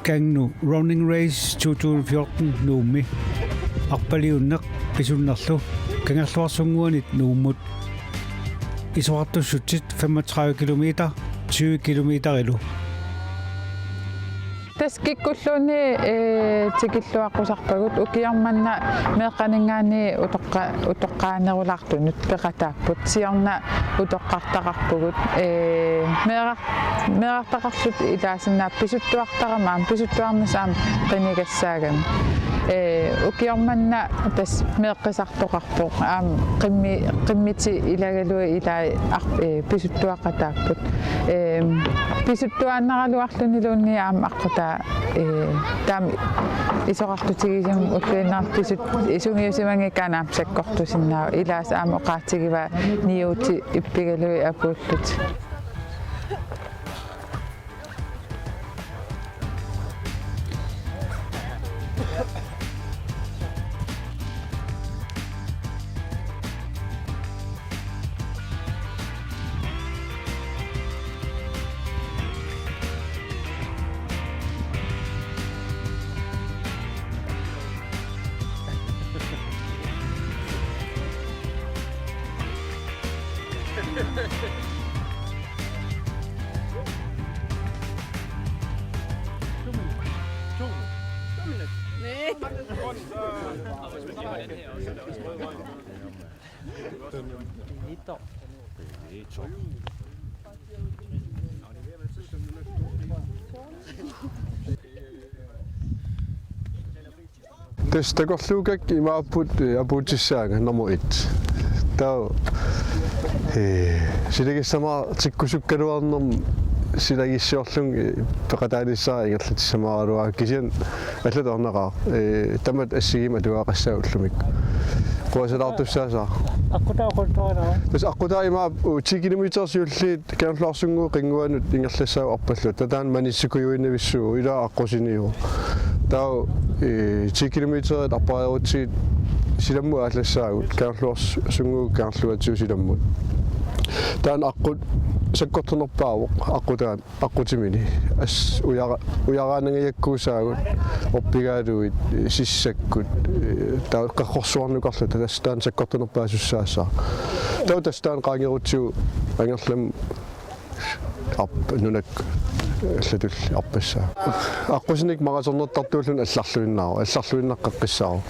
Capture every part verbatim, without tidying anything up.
Kangnu Running Race to tusind fjorten Nuummi arpaliunneq pisunnerlu Kangerluarsunnguanit Nuummut. Isorartussutsit femogtredive kilometer, tyve kilometerilu. Tassa kikkulluunniit, ee, tikilluaqqusarpagut, ukioq manna meeqqaninngaanniit utoqqa-, utoqqaanerulaartunut peqataapput, siorna utoqqartaqarpugut, ee, meeraq-, meerartaqarluta ilaasinnaapput pisuttuartarama aamma, pisuttuarnissaq aamma qinigassaagami. Ee, ukioq manna tassa meeqqisartoqarpoq aamma qimmi-, qimmitik ilagalugit ilaat ar-, ee, pisuttuaqataapput. Ee, pisuttuaannaraluarluniluunniit aamma aqqutaa, ee, taama isorartutigisumik ulluinnarni pisut-, sungiusimanngikkaanni aamma sakkortusinnaavoq, ilaasa aamma oqaatigivaa niuutit ippigalugit apuullutik. Tassa takorluukkakka imaapput, ee, apuutissaanga nummer et. Taava, ee, silagissamaqartikkusukkaluarnermik silagissiorlunga, ee, peqataalissara ingerlatissamaaraluarpara, kisianni allatut ornaqaaq. Ee, tamatta assigiimmik atugaqassaaq ullumikkut. Quasalaartussaassaaq. Aqqutaa oqaluttuaralaa. Tassa aqqutaa imaappoq ti kilometer siulliit Kangerluarsunnguup qinnguanut ingerlassaagut arpalluta. Taava taanna manissukujuinnavissuuvoq, ilaa aqqusiniuvoq. Taava, ee, ti kilometerit arpariarutsigit silammut aallassaagut, Kangerluarsunnguup kangerluatigut silammut. Taanna aqqut sakkortunerpaavoq, aqqutaa aqqutimini. As-, ujara-, ujaraannangajakkuusaagut, orpigaaluit, sissakkut, ee, taava qerrorsuarnukarluta, tassa taanna sakkortunerpaasussaassaaq. Taava tassa taanna qaangerutsigu angerlamut arp-, nunakkut allatulli arpassaaq. Aqqusineq maratonnertartuulluni allarluinnaavoq, allarluinnaqqeqqissaavoq.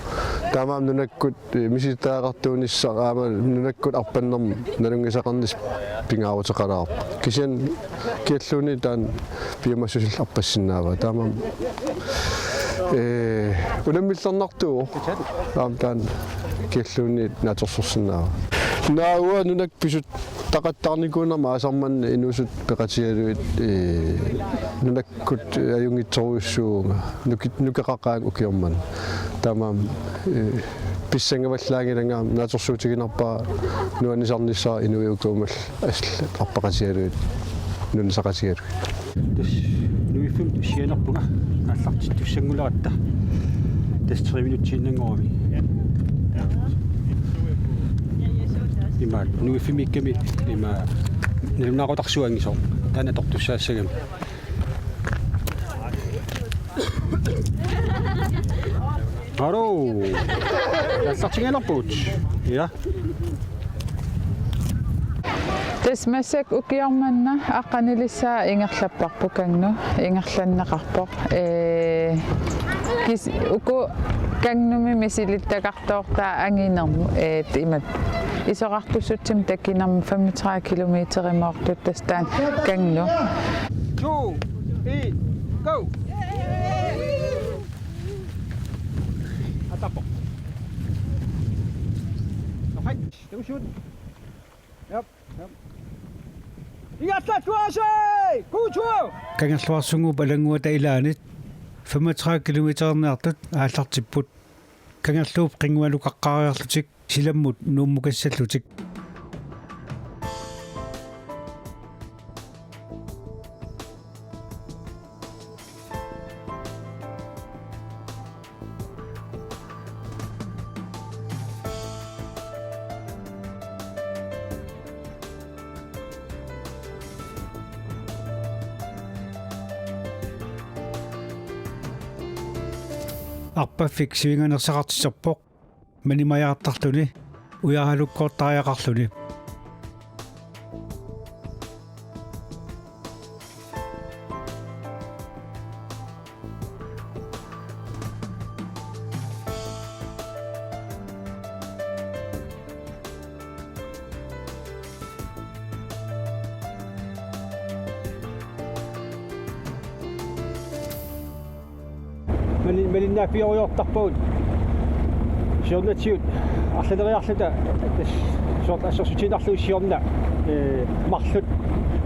Taamaammat nunakkut, ee, misilittagaqartuunissaq aamma nunakkut arpannermut nalunngisaqarnissaq pingaaruteqalaarpoq. Kisianni kialluunniit taanna piumassusillit arpassinnaavaa. Taamaammat, ee, unammillernartuuvoq. Aamma taanna kialluunniit naatsorsorsinnaavaa. Naagga nunakkut pisuttaqattaarnikuunerma aasaq manna inuusuttut peqatigalugit, ee, nunak- -kut ajunngitsorujussuuvunga. Nuki-, nukeqaqaanga ukioq manna. Taamaammat, ee, pissangavallaanngilanga, naatsorsuutiginarpara nuannisarnissara inuit uku aamma allat arpaqatigalugit, nuannisaqatigalugit. Tassa Nuiffimmi sianerpunga aallartittussannguleratta. Tassa tre minutsiinnanngorami. Ima Nuiffimmiikkami ima nalunaaqutarsuanngisoq. Taanna atortussaassagami. Hallo. Aallartigiinnarpugut. Ja. Tassa massakkut ukioq manna aqqanilissaa ingerlapparput Kangnu, ingerlanneqarpoq. Ee, kis-, uku Kangnumi misilittagaq- -toortaa anginermut, ee, imatut. Isorartussutsimut takinermut femogtredive kilometerimoortut, tassa taanna Kangnu. To, en, go! Atappoq. Okay. Yep, yep. Ingerlattuaritsi! God tur! Kangerluarsunnguup alannguata ilaanni femogtredive kilometerniartut aallartipput. Kangerluup qinnguanukaqqaariarlutik silammut Nuummukassallutik. arpaffik sivinganerseqartitserpoq, manimajaartarluni, ujaralukkoortariaqarluni. Mali-, malinnaaffigerujoortarpagut. Siornatigut arlaleriarluta tassa soorlu assersuutigiinnarlugu siorna, ee, marluk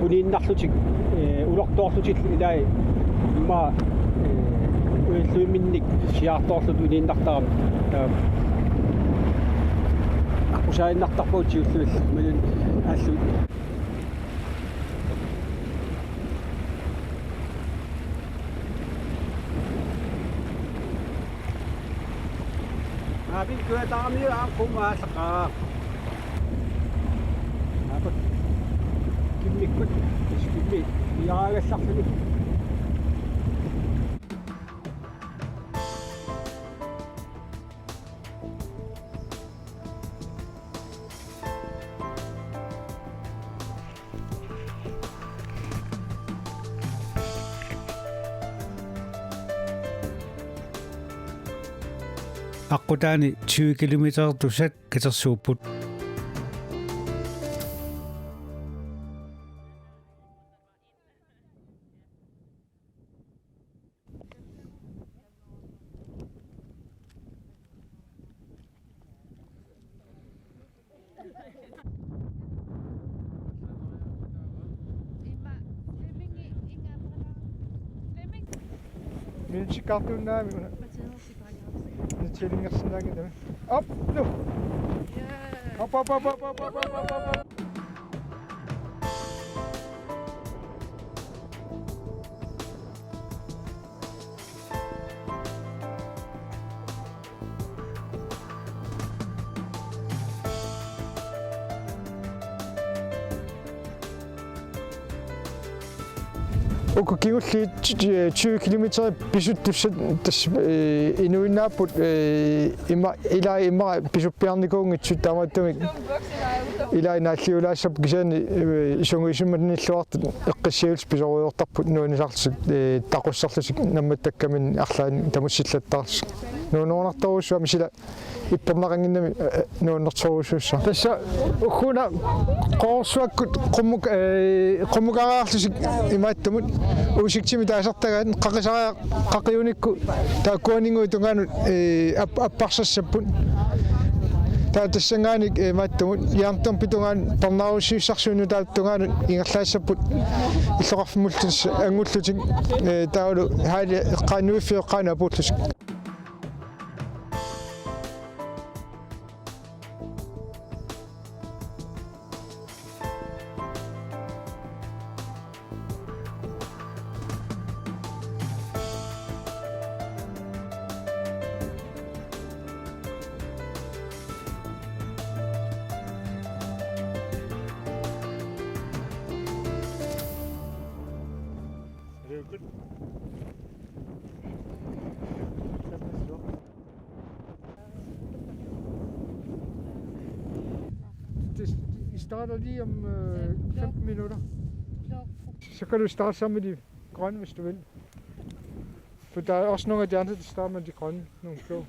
uniinnarlutik, ee, ulortoorlutik ilai immaqa, ee, uilluiminnik siaartoorlutik uniinnartaramik. Taava aqqusaaginnartarpagut siulliullutik malin-, aallui. Aapin kujataaramiuk aamma qummut aalleqaaq. Aap. Kimmikkut, kimmi iaraagassarluni. Aqqutaani tyve kilometer tusaat katersuupput. Minutsikkaartuunnaami una. Minutsillingersinnaanngilaq. Op, nu. Op, op, op. Uku kingulliit, øh, tyve kilometer pisuttussat tassa, øh, inuinnaapput, øh, ima-, ilai immaqa pisuppiarnikuunngitsut taamaattumik ilai naalliulaassapput kisianni, øh, sungiusimanilluartut eqqissiviillutik pisorujoortarput nuannisarlutik, øh, taqussarlutik nammattakkaminnik arlaannik tamussillattaarlutik. Nuannerunartorujussuarmik sila ippornaqannginnami, øh, nuannersorujussuussaaq. Tassa ugguuna qororsuakkut qummuk-, øh, qummukaariarlutik imaattumut uusigtimi taasartagaat qaqisariaq qaqiunikku taakkuaninnguit tungaanut, øh, ap-, apparsassapput. Taava tassanngaanniit, øh, imaattumut jerndumpit tungaanut parnaarussiussarsuit nutaat tungaanut ingerlaassapput illoqarfimmullutik angullutik, øh, taavalu haali eqqaannuiffiit eqqaanut apuullutik. Det, I starter lige om, øh, femten minutter. Så kan du starte sammen med de grønne, hvis du vil. For der er også nogle af de andre, der starter med de grønne, nogle blå.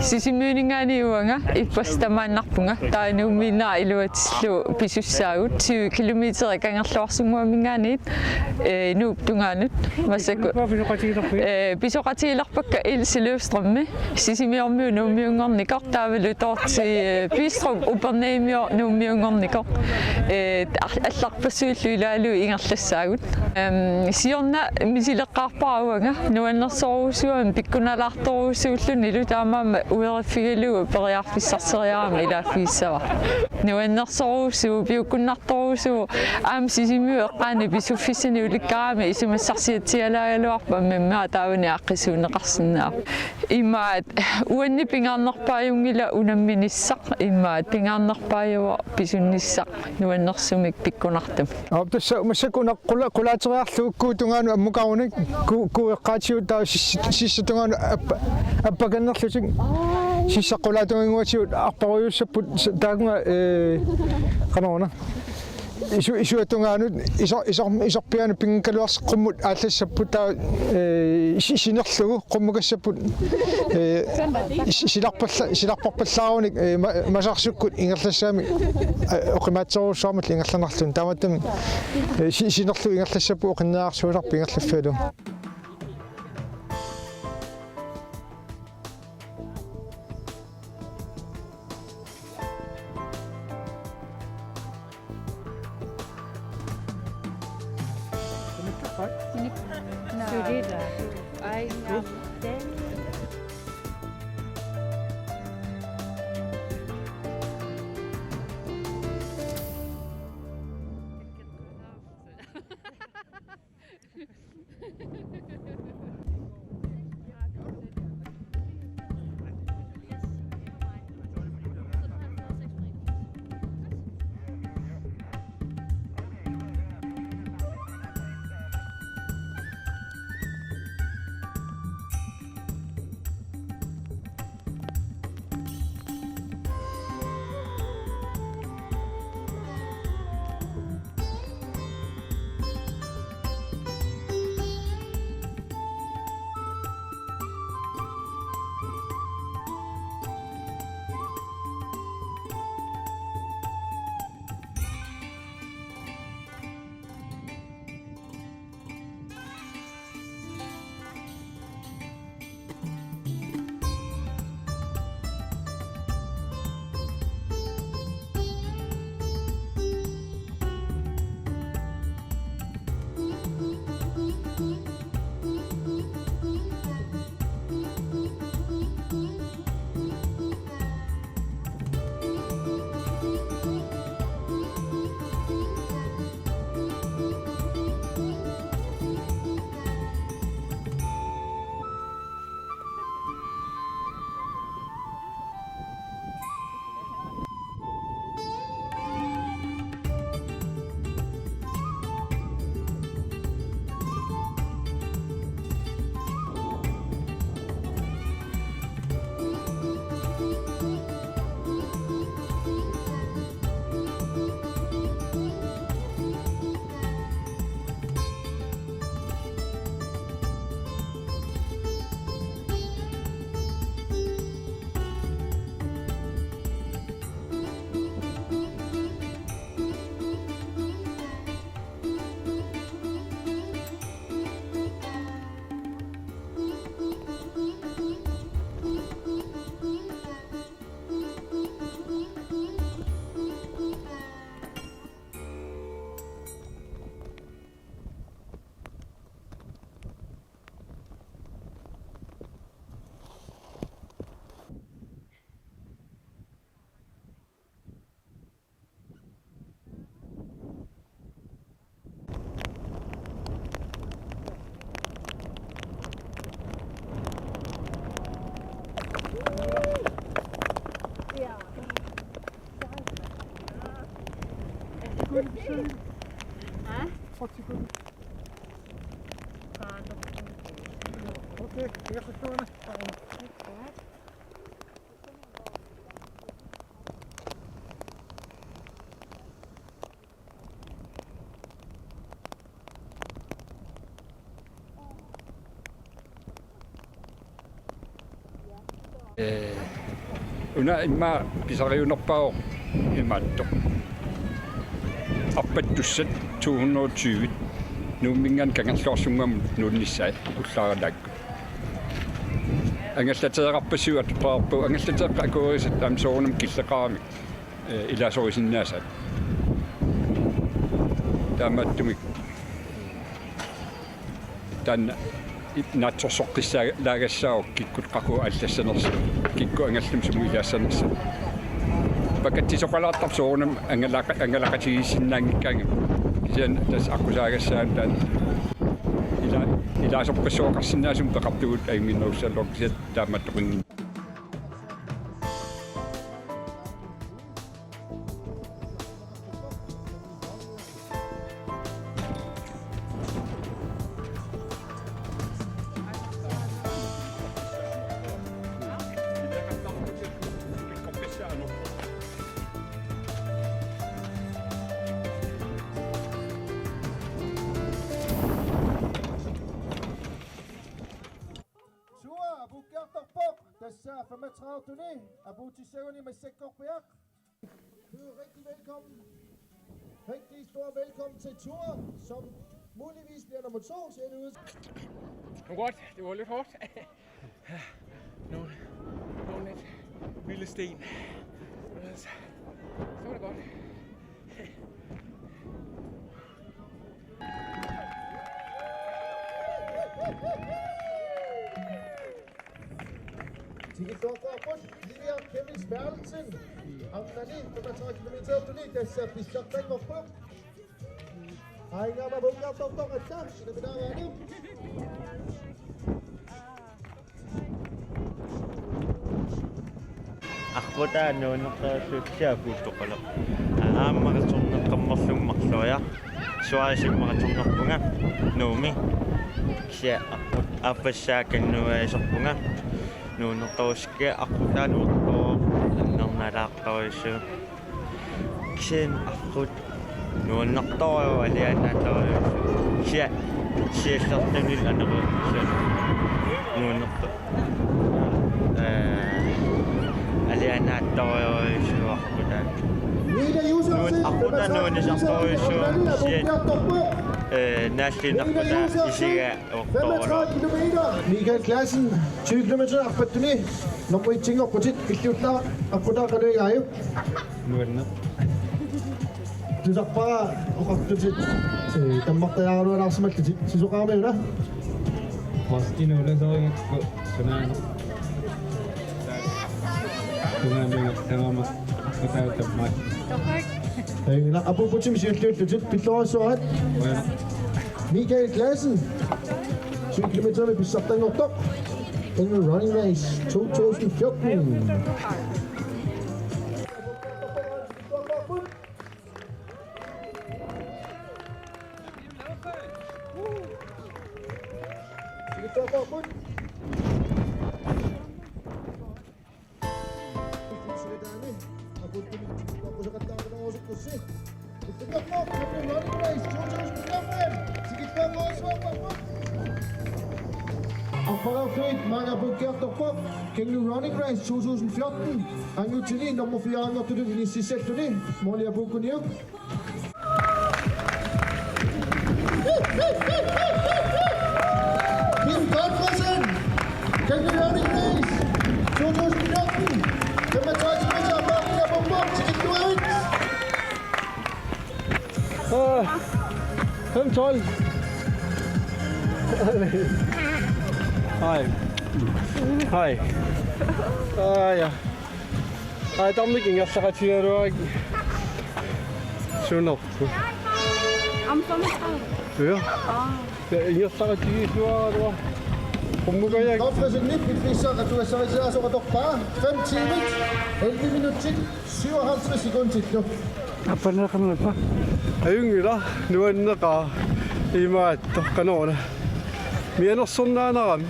Sisimiuninngaanniit uanga ippassaq tamaannarpunga. Taava Nuummiinnaq iluatsillugu pisussaagut, tyve kilometer Kangerluarsunnguaminngaanniit, eh, Nuup tungaanut. Massakkut, eh, pisoqatigilerpakka Else Løvstrøm, Sisimiormiut Nuummiunngornikoq, taavalu Dorthe, eh, Bidstrup Upernavimmiut Nuummiunngornikoq. Eh, a-, allarpassuillu ilaalu ingerlassaagut. Em, siorna misileqqaarpara uanga, nuannersorujussuugami pikkunalaartorujussuullunilu, taamaammat ueriffigalugu periarfissarsioriarama ilaaffigissavara. Nuannersorujussuuvoq, piukkunnartorujussuuvoq, aamma Sisimiut eqqaanni pisuffissanik ulikkaarami isumassarsiatsialaagaluarpoq, aamma immaqa taavani aaqqissuunneqarsinnaavoq. Imaat, uanni pingaarnerpaajunngilaq unamminissaq, imaat, pingaarnerpaajuvoq pisunnissaq nuannersumik pikkunartumik. Aap, tassa massakkut una qula-, qulaateriarlugu kuup tungaanut ammukarunik, ku-, kuup eqqaatigut taava sis-, sissap tungaanut appa-, appakannerlutik. Sissap qulaatunginnguatigut arparujussuupput s-, taakunga, eh, qanoruna. Isu-, isuata tungaanut iso-, iso-, isorpiaanut pinngikkaluarsi qummut aallassapput taava, eh, si-, sinerlugu qummukassapput, eh, si-, silarpalla-, silarparpallaarunik, eh, ma-, masarsukkut ingerlassagamik, eh, oqimaatsorujussuarmillu ingerlanarluni. Taamaattumik, eh, si-, sinerlugu ingerlassapput oqinneqarsuusarput ingerlaffigalugu. No. I know. Eh, Una immaqa pisariunerpaavoq imaattoq. Arpattussat to hundrede og tyve. Nuumminngaanniit Kangerluarsunnguamut nuunnissaat ullaaralaakkut. Angallateerarpassuit atuuttarput, angallateeqqat akuerisat aamma soorunami killeqaramik, eh, ilaasorisinnaasaat. Taamaattumik taanna i-, naatsorsoqqissaalaagassaavoq kikkut qaqugu allassanersut, kikkut angallamik sumut ilaassanersut. Pakatsisoqalaartarpoq soorunami angalaqa-, angalaqatigiissinnaanngikkaangamik. Kisianni tassa aqqusaagassaammat taanna ila-, ilaasorpassuaqarsinnaasumik peqartugut ajunnginnerussallugu kisianni taamaattoqanngin. Tuur apuukkiartorpoq, tassa femogtredive-ni, apuutissaguni massakkorpiaq. Rigtig velkommen. Rigtig stor velkommen til Tuur, som muligvis bliver nummer to, ser det ud. Det var godt. Det var lidt hårdt. Nogle, nogle lidt vilde sten. Så, så var det godt. Tikittoorpoq Lilian Kemmins Berthelsen. Aamma femogtredive kilometer, tassa pissartanngorpoq. Aajuna apuukkiartortoq, aatsaat, sinaminaaraani. Aqqutaani nuannertorujussuuvoq kisianni apuuttoqalerpoq. Aamma maratonneqqammerlunga marloriarlunga. Suarisimmik maratonnerpunga Nuummi. Kisianni aqqut aappassaa kannuiasorpunga. Nuannertorujussuuvoq kisianni aqqutaani nuannertorujussuuvoq, annernalaartorujussuuvoq. Kisianni aqqut nuannertorujussuuvoq, alianaattorujussuuvoq. Kisianni siallertuni anerussat nuannertoq. Ee, alianaattorujussuuvoq aqqutaani. Nuan-, aqqutaani nuannisartorujussuuvoq kisianni, ee, naalliunnerpata isigaa oqtorulaa. Michael Clausen, tyve kilometer arpattuni nummer et-inngorputit, illit ullaaq aqqutaani qanoq igaajuk? Nuanneq. Tusarpara oqartutit, ee, tammartajaaralualaarsimallutit, sisoqarami una? Martin ulasorigakkit sunaana. Sunaana tamarmi aqqutaani tammaat. Hej, ila apuupputit siulliullutit, pillorsuaat. Uanaq. Michael Clausen, tyve kilometer pissartanngortoq. Kangerlu Running Race to tusind fjorten. Arpaleriarluit maanga apuukkiartorpoq Kangerlu Running Race to tusind fjorten. Angutinni nummer fire-nngortutut inississalluni, måli apuukkuniuk. Kim Godtfredsen, Kangerlu Running Race to tusind fjorten, femogtredive kilometer, måli apuukkuniuk, tikittuavit. Åh, fem tolv. Hej. Hej. Ah, ja. Aa, tamarmik ingerlaqatigigaluarput. Suunerpu. Aamma femogtredive. Ja. Aa. Ja, ingerlaqatigigaluarput. Qummukajak. Godtfredsenip piffissaq atugassaritiaasoq atorpaa. Fem tiimit, elleve minutsit, syvoghalvtreds sekundillu. Appaneqanngilaq. Ajunngilaq, nuanneqaaq imaattoq, qanoruna. Mianersornaanarami.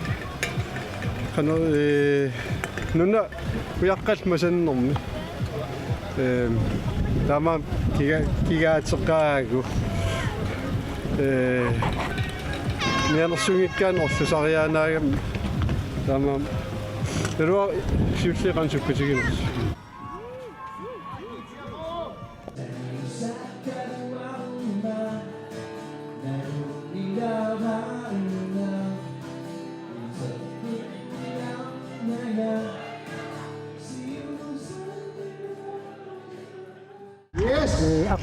Qanoq, ee, nuna ujaqqat masannermi. Ehm, taamaammat kiga-, kigaateqqaarpakka. Ee, mianersunngikkaanni orlusariaannaagami. Taamaammat. Naluara siulliit qanoq sukkutiginersoq.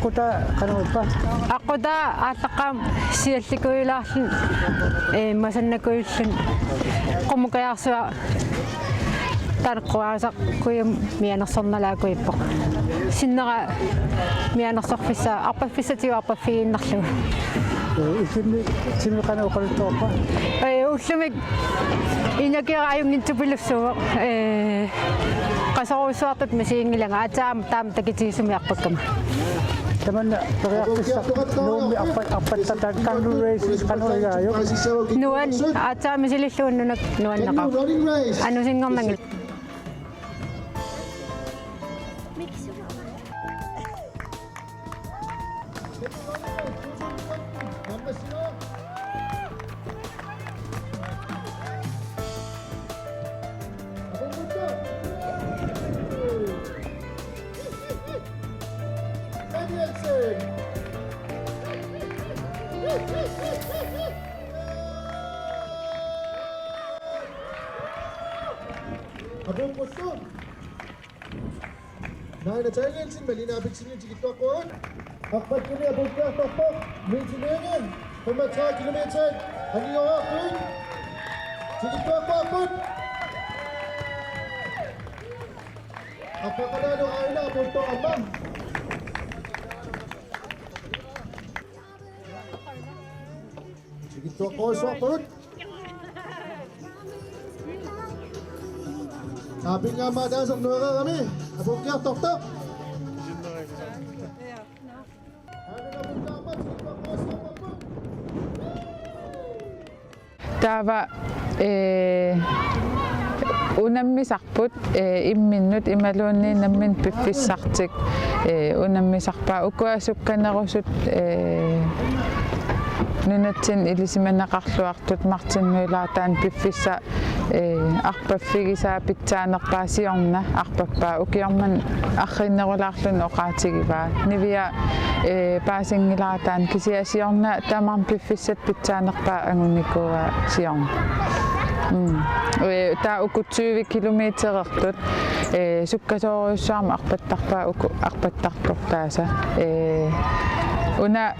Aqqutaa qanoq ippa? Aqqutaa aallaqqaammut siallikuilaarluni, ee, masannakuilluni qummukajaarsuaq taneqquaasaq kujammianersornalaakujippoq. Sinnera mianersorfissaa, arpaffissatigut arpaffigiinnarlugu. Ee, isinni timi qanoq oqaluttuarpa? Ee, ullumi inakiara ajunngitsupilussuuvoq. Ee, qasorujussuartut misiginngilanga aatsaat aamma taama takitigisumik arpakkama. Tamanna periarfissaq Nuummi arpa-, arpattartaat kangaroo race qanoq igaajuk? Nuann-, aatsaat misilillugu nunap nuanneqaaq. Anusinngornanngilaq. Apuukkuttu. Naina Danielsen, Malene Abetsen, tikittuaqqut. Arpattumi apuukkiartorpoq, Mette Lynge, femogtredive kilometer, aniorarput. Tikittuaqqut. Arpakkalaalu aina apuuttoq aamma. Tikittuaqqorujussuarput. Aapingaammaa taasernuereerami apuukkiartortoq. Taava, ee, unammisarput, ee, imminnut imaluunniit nammineq piffissartik, ee, unammisarpaat ukua sukkanerusut, ee, nunatsinni ilisimaneqarluartut Martin Møller taanna piffissaq, ee, arpaffigisaa pitsaanerpaaq siorna arpappaa ukioq manna arriinnerulaarluni oqaatigivaa. Nivia, ee, paasinngilara taanna kisianni siorna tamarmi piffissaq pitsaanerpaaq angunikuuaa siorna. Mm. Ee, taava uku tyve kilometerertut, ee, sukkasoorujussuarmik arpattarpaat uku arpattartortaasa. Ee, una,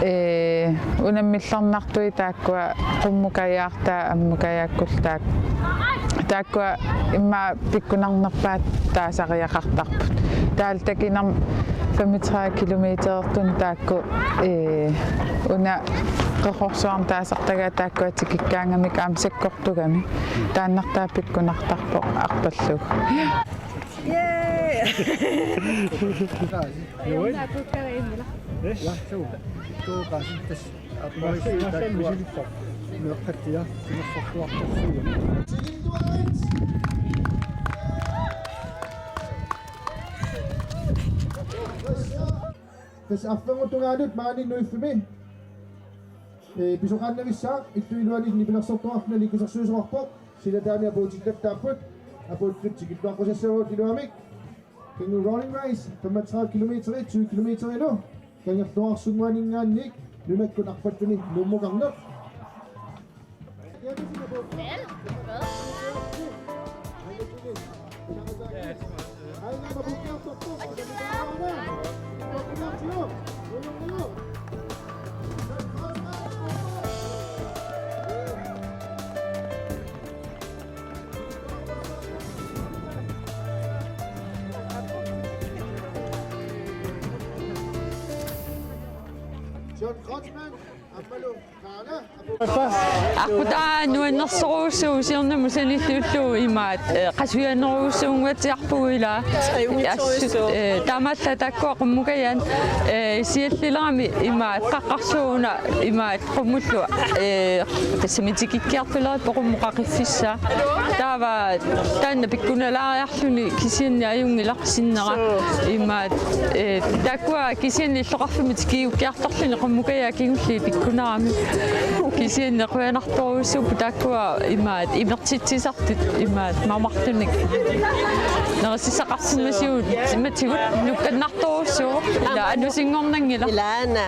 ee, unammillernartui taakkua qummukajaartaat ammukajaakkullu taak-, taakkua immaqa pikkunarnerpaat taasariaqartarput. Taavalu takinermut femogtredive kilometerertut taakku, ee, una Qeqertarsuarmi taasartagaat taakkua tikikkaangamik aamma sakkortugamik. Taannartaa pikkunartarpoq arpallugu. Yay! Yes. Meeqqat, ja, timersorluartorsuugamik. Tassa arfineq-marlunut tungaanut maani Nuuffimi, ee, pisoqaannavissaaq illup iluani nipilersortuarluni kusersuisoqarpoq. Silataani apuutillattaapput, apuuttut tikittuaqqusassavagut iluamik. Kangaroo running race, femogtredive kilometer, tyve kilometer endnu. Kangerluarsunguaninngaanniit nunakkut arpattuni Nuummukarneq. John Kreutzmann, Aqqutaani nuannersorujussuuvoq siornamut sanilliullugu imaat, eh, qasujanerujussuunnguatsiarpugut ilaa. Assut, eh, taamaallaat taakkua qummukajaat, eh, siallilerami imaat qaqqarsuuna imaat qummullu, eh, tassami tikikkiartulerippoq qummukaqiffissaa. Taava taanna pikkunalaariarluni kisianni ajunngilaq sinnera. Suu. Imaat, eh, taakkua kisianni illoqarfimmi tikikkiartorluni qummukajaat kingulliit pikkunarami. Kisianni qujanartorujussuupput taakkua imaat imertitsisartut imaat mamartunik. Nerissaqarsimasigit, matigut nukkannartorujussuuvoq. Ila anusinngornanngilaq. Ilaana.